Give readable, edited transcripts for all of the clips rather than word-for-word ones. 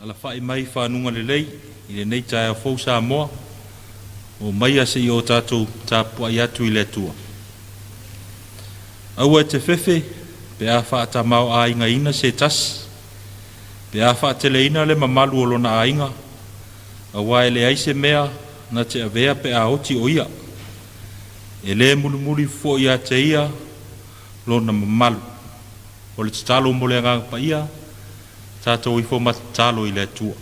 Alafa'i mai i fanuga lelei i lenei taeao fou Samoa, o maia seia o tatou tapuai atu i le Atua. Aua e te fefe pe a faatamaoaigaina se tasi, pe a faateleina le mamalu o lona aiga, auā e leai se mea na te avea pe a oti o ia. E lē mulimuli foi ia te ia lona mamalu. O le tatalo mo le Agaga Paia, tatou ifo ma tatalo i le Atua.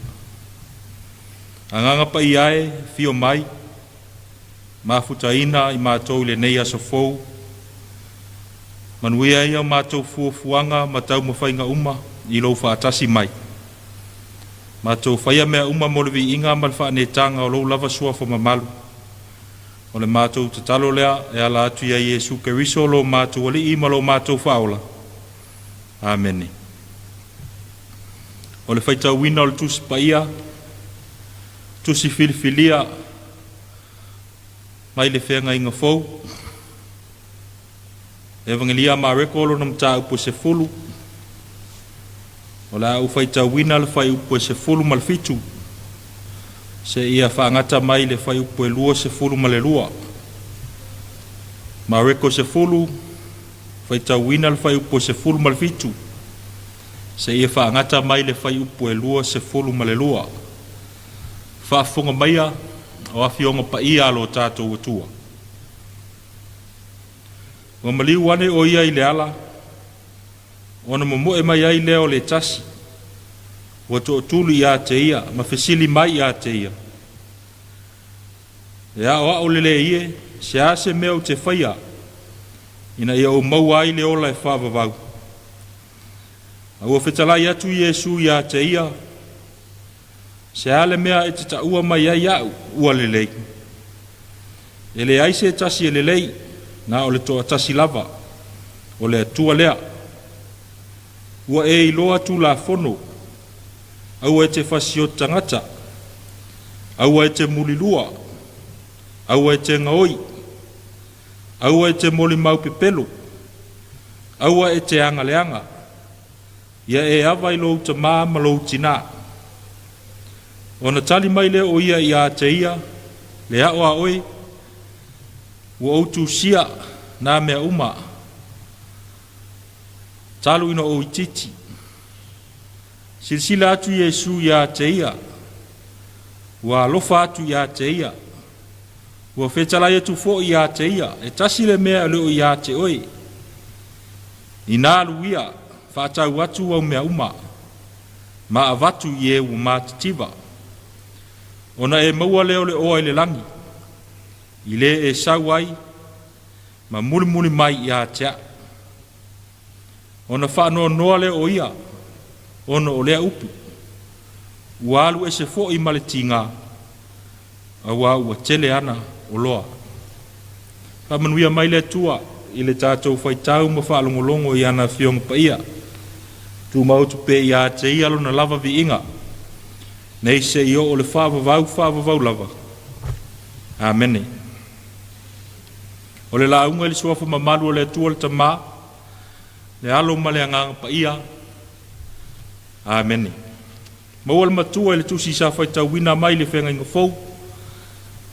Agaga Paia e, afio mai, mafutaina i matou i lenei aso fou, manuia ai o matou fuafuaga ma taumafaiga uma i lou faatasi mai. Matou faia mea uma mo le viiga ma le faanetaga o lou lava suafa mamalu. O le matou tatalo lea e ala atu ia Iesu Keriso lo matou Alii ma lo matou Faaola. Amene. O le faitauina o le Tusi Paia, tusi filifilia mai le Feagaiga Fou, Evagelia a Mareko lona mataupu e 10, o le a ou faitauina le fuaiupu e 17 seia faagata mai le fuaiupu e 22. Mareko 10, faitauina le fuaiupu e 17 seia faagata mai le fuaiupu e 22. Faafofoga maia o Afioga Paia a lo tatou Atua. Ua maliu ane o ia i le ala, ona momoe mai ai lea o le tasi, ua tootuli ia te ia, ma fesili mai ia te ia. E ao ao lelei e, se a se mea o te whaia, ina ia o maua ai le ola e whaavavau. A ua fetalai atu Iesu ia te ia, se a le mea e te taua mai ai au, ua lelei. E leai se tasi e lelei, na o le toatasi lava, o le Atua lea. Ua e iloa tulafono, aua e te fasioti tagata, aua e te mulilua, aua e te gaoi, aua e te molimau pepelo, aua e te agaleaga, ia e ava i lou tamā ma lou tinā. Ona tali mai lea o ia ia te ia, le ao a oe, ua ou tusia nā mea uma, talu ina ou itiiti. Silasila atu Iesu ia te ia, ua alofa atu ia te ia, ua fetalai atu foi ia te ia, e tasi le mea e le o ia te oe. Inā alu ia, faatau atu au mea uma, ma avatu i e ua matitiva. Ona e maua lea o le oa i le lagi, i le e sau ai, ma mulimuli mai ia te au. Ona faanoanoa lea o ia, ona o lea upu. Ua alu ese foi ma le tigā, auā ua tele ana oloa. Faamanuia mai le Atua i le tatou faitau ma faalogologo i ana Afioga Paia. Tumau pea ia te ia lona lava viiga. Nei seia oo i le faavavau faavavau lava. Amene. O le lauga i le suafa mamalu o le Atua le Tamā, le Alo ma le Agaga Paia. Amene. Maua le matua i le tusi sa faitauina mai le Feagaiga Fou,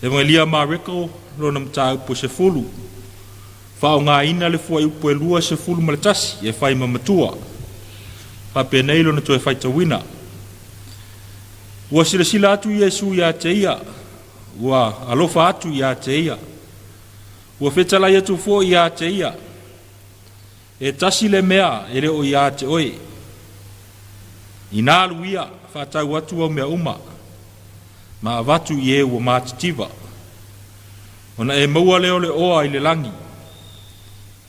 Evagelia Mareko lona mataupu e 10, faaaogaina le fuaiupu e 21 e fai ma matua. Faapenei lona toe faitauina. Ua silasila atu Iesu ia te ia, ua alofa atu ia te ia, ua fetalai atu foi ia te ia, e tasi le mea e le o ia te oe. Inā alu ia, faatau atu au mea uma, ma avatu i e ua matitiva. Ona e maua lea o le oa i le lagi,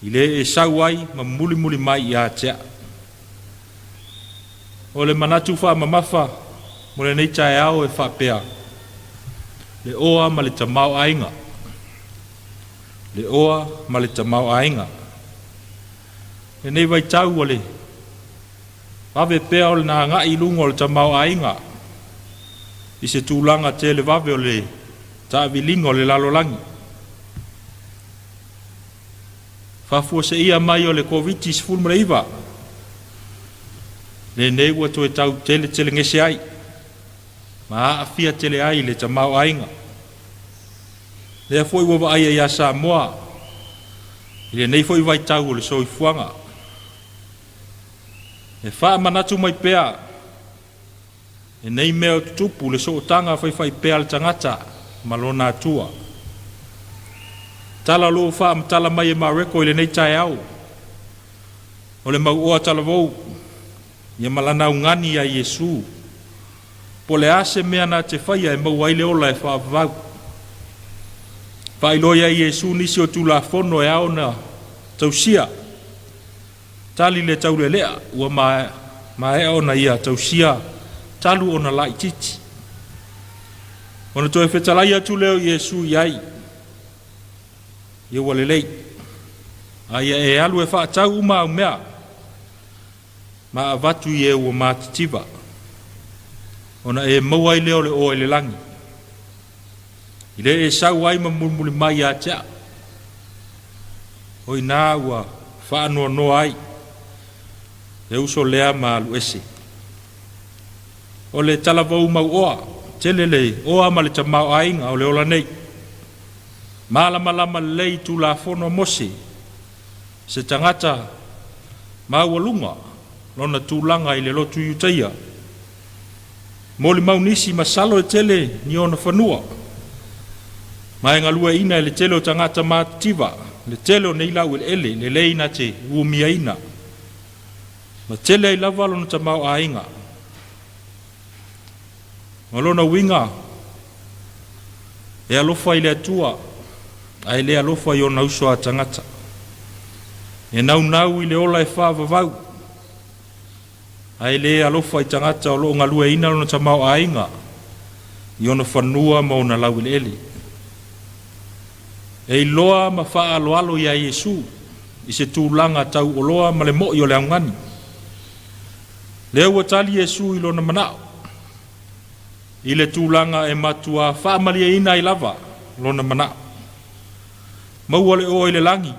i le e sau ai ma mulimuli mai ia te au. O le manatu faamamafa mo lenei taeao e faapea, le oa ma le tamaoaiga. Le oa ma le tamaoaiga. Lenei vaitau o le vave pea o le agai i luga o le tamaoaiga i se tulaga televave o le taaviliga o le lalolagi. Faafuaseia mai o le Koviti-19, lenei ua toe tau teletelegese ai ma aafia tele ai le tamaoaiga. Lea foi ua vaaia ia Samoa i lenei foi vaitau o le soifuaga. E faamanatu mai pea lenei mea o tutupu le sootaga faifaipea a le tagata ma lona Atua. Tala o loo faamatala mai e Mareko i lenei taeao, o le mauoa talavou ia ma lana augani ia Iesu, po o le a se mea na te faia e maua ai le ola e faavavau. Faailoa ia Iesu nisi o Tulafono e ao ona tausia. Tali le taulelea, ua maea ona ia tausia talu ona laititi. Ona toe fetalai atu lea o Iesu i ai, ia ua lelei, a ia e alu e faatau uma au mea, ma avatu i e ua matitiva, ona e maua ai lea o le oa i le lagi, i le e sau ai ma mulimuli mai ia te au. O i ina ua faanoanoa ai le uso lea ma alu ese. O le talavou mauoa, tele le oa ma le tamaoaiga o le ola nei. Malamalama lelei i Tulafono a Mose, se tagata maualuga lona tulaga i le lotu Iutaia. Molimau nisi masalo e tele ni ona fanua, ma e galueaina e le tele o tagata matitiva, le tele o nei laueleele lelei na te umiaina, ma tele ai lava lona tamaoaiga. Ma lona uiga, e alofa i le Atua, ae le alofa i ona uso a tagata. E naunau i le ola e faavavau, ae le alofa i tagata o lo o galueaina lona tamaoaiga i ona fanua ma ona laueleele. E iloa ma faaaloalo ia Iesu i se tulaga tauoloa ma le mo'i o le augani. Lea ua tali Iesu i lona manao, i le tulaga e matua faamalieina ai lava lona manao. Maua le oa i le lagi,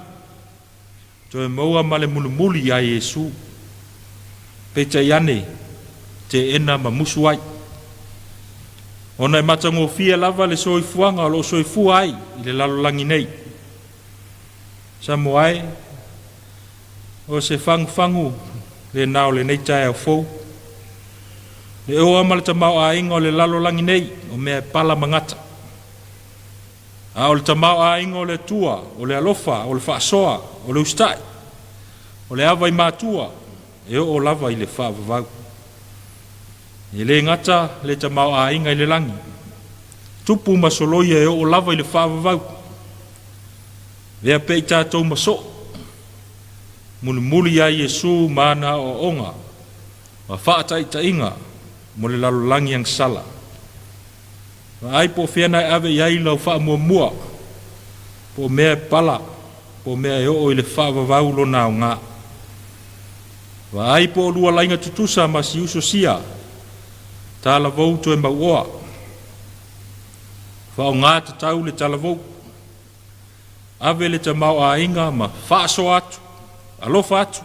toe maua ma le mulimuli ia Iesu. Peitai ane, teena ma musu ai, ona e matagofie lava le soifuaga o lo o soifua ai i le lalolagi nei. Samoa e, o se fagufagu lena o lenei taeao fou. Le oa ma le tamaoaiga o le lalolagi nei, o mea e pala ma gata. A o le tamaoaiga o le Atua, o le alofa, o le faasoa, o le usitai, o le ava i matua, e oo lava i le faavavau. E le gata le tamaoaiga i le lagi, tupu ma soloia e oo lava i le faavavau. Lea pei tatou ma soo, mulimuli ia Iesu ma ana aoaoga ma faataitaiga mo le lalolagi agasala. Vaai po o fea na e ave i ai lau faamuamua, po o mea e pala, po o mea e oo i le faavavau lona aoga. Vaai po o lua laiga tutusa ma si uso sia, talavou toe mauoa. Faaaoga tatau le talavou, ave le tamaoaiga ma faasoa atu, alofa atu,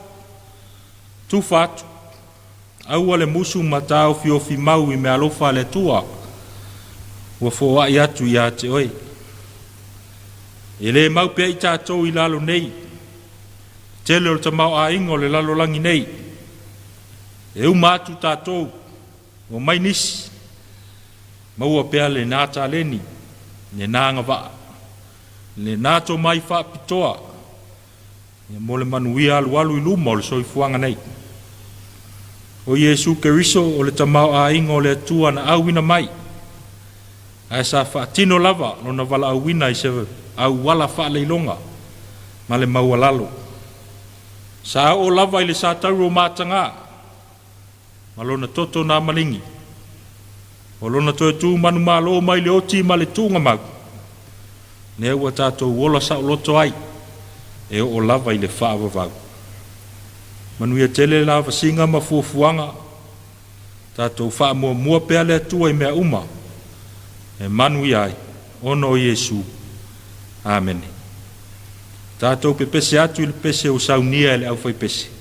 tufa atu, aua le musu ma taofiofi mau i meaalofa a le Atua ua foai atu ia te oe. E le mau pea i tatou i lalo nei, tele o le tamaoaiga o le lalolagi nei, e uma atu tatou, omai nisi, maua pea lena taleni, lena agavaa, lena tomai faapitoa, mo le manuia alualu i luma o le soifuaga nei. O Iesu Keriso o le tamaoaiga o le Atua na auina mai, ae sa faatino lava lona valaauina i se auala faaleiloga ma le maualalo. Sa oo lava i le satauro mataga. ma Lona toto na maligi, o Lona toe tu manumalo mai le oti ma le tuugamau, lea ua tatou ola saoloto ai, e oo lava i le faavavau. Manuia tele la vasiga ma fuafuaga, tatou faamuamua pea le Atua i mea uma, e manuia ai, ona o Iesu. Amene. Tatou pepese atu i le pese ua saunia e le aufaipese.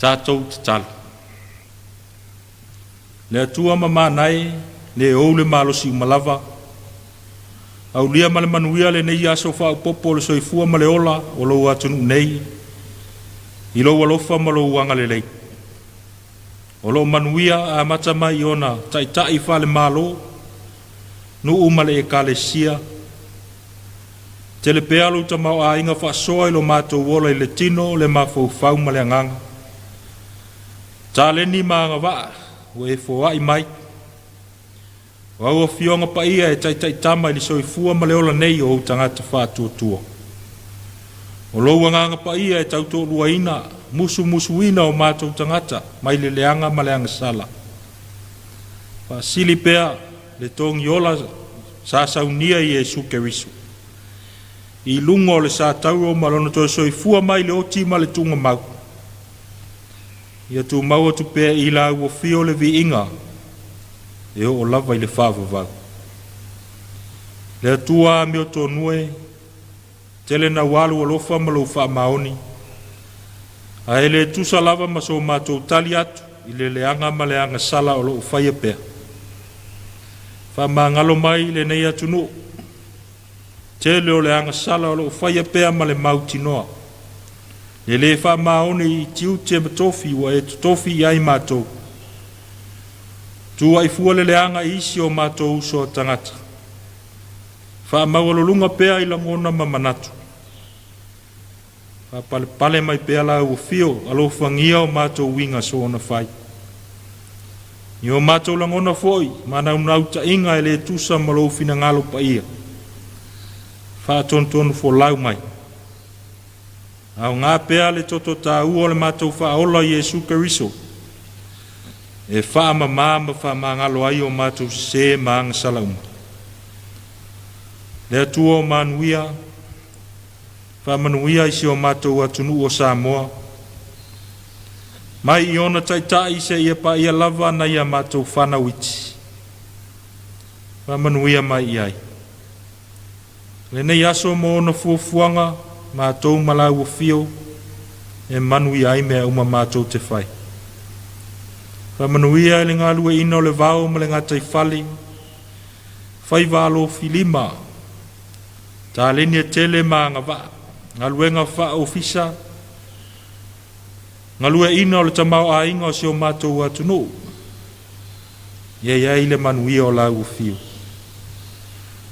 Tatou tatalo. Le Atua mamana e, le ou le malosi uma lava, aulia ma le manuia lenei aso faaopoopo o le soifua ma le ola o lou atunuu nei, i lou alofa ma lou agalelei. O lo o manuia amata mai i ona taitai faale-Malo, nuu ma le ekalesia, Tele pea lou tamaoaiga faasoa i lo matou ola i le tino, le mafaufau ma le agaga. Taleni ma agavaa ua e foai mai. O au afioga paia e taitaitama i le soifua ma le ola nei o ou tagata faatuatua. O lou agaga paia e tautoaluaina, musumusuina o matou tagata mai le leaga ma le agasala. Faasili pea le togiola sa saunia i Iesu Keriso. I luga o le sa tauro ma lona toe soifua mai le oti ma le tugamau, ia tumau atu pea i la ua fio le viiga e oo lava i le faavavau. Le Atua amiotonu e, tele naualu alofa ma lou faamaoni, ae le tusa lava ma so matou tali atu i le leaga ma le agasala o loo faia pea. Faamagalo mai lenei atunuu, tele o le agasala o loo faia pea ma le mautinoa. Le lē faamaoni i tiute ma tofi ua e totofi i ai matou. Tuai fua le leaga i isi o matou uso a tagata. Faamaualuluga pea i lagona ma manatu. Faapalepale mai pea la ua fio, alofagia o matou uiga soona fai. I o matou lagona foi, ma naunautaiga e le tusa ma lou finagalo paia. Faatonutonu folau mai. Aoga pea le toto taua o le matou faaola Iesu Keriso, e faamamā ma faamagalo ai o matou sesē ma agasala uma. Le Atua o manuia, faamanuia i si o matou atunuu o Samoa, mai i ona taitai seia paia lava nai a matou fanau iti. Faamanuia mai i ai. Lenei aso mo ona fuafuaga, matou ma lau afio, e manuia ai mea uma matou te fai. Faamanuia i le galueaiina o le vao ma le gataifale, faiva alofilima, taleni e tele ma agavaa, galuega faaofisa, galueaiina o le tamaoaiga o si o matou atunuu, ia i ai le manuia o lau afio.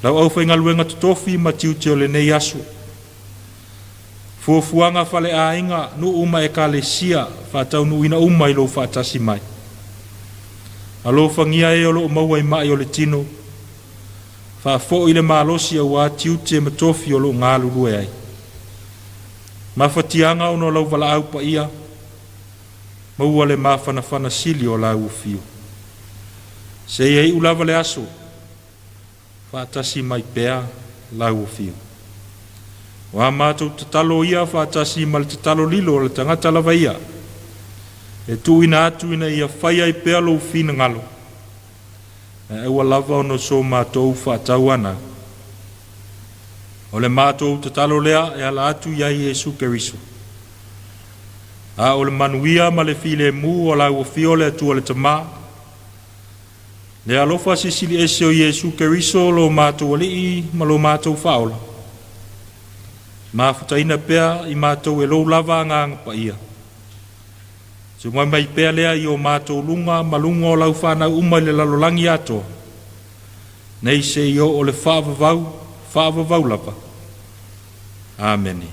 Lau aufaigaluega totofi ma tiute o lenei aso, fuafuaga faleaiga, nuu ma ekalesia, faataunuuina uma i lou faatasi mai. Alofagia e o loo maua i mai o le tino, faafoi le malosi auā tiute ma tofi o loo galulue ai. Mafatiaga ona o lau valaau paia, maua le mafanafana sili o lau afio. Seia iu lava le aso, faatasi mai pea lau afio. O a matou tatalo ia faatasi ma le tatalo lilo o le tagata lava ia, e tuuina atu ina ia fai ai pea lou finagalo, ae aua lava ona so matou faatauanau. O le matou tatalo lea e ala atu ia Iesu Keriso. A o le manuia ma le filemu o lau afio le Atua le Tamā, le alofa silisili ese o Iesu Keriso lo matou Alii ma lo matou Faaola, mafutaina pea i matou e lou lava agaga paia. Tumai mai pea lea i o matou luga ma luga o lau fanau uma i le lalolagi atoa, nei seia oo le faavavau, faavavau lava. Amene.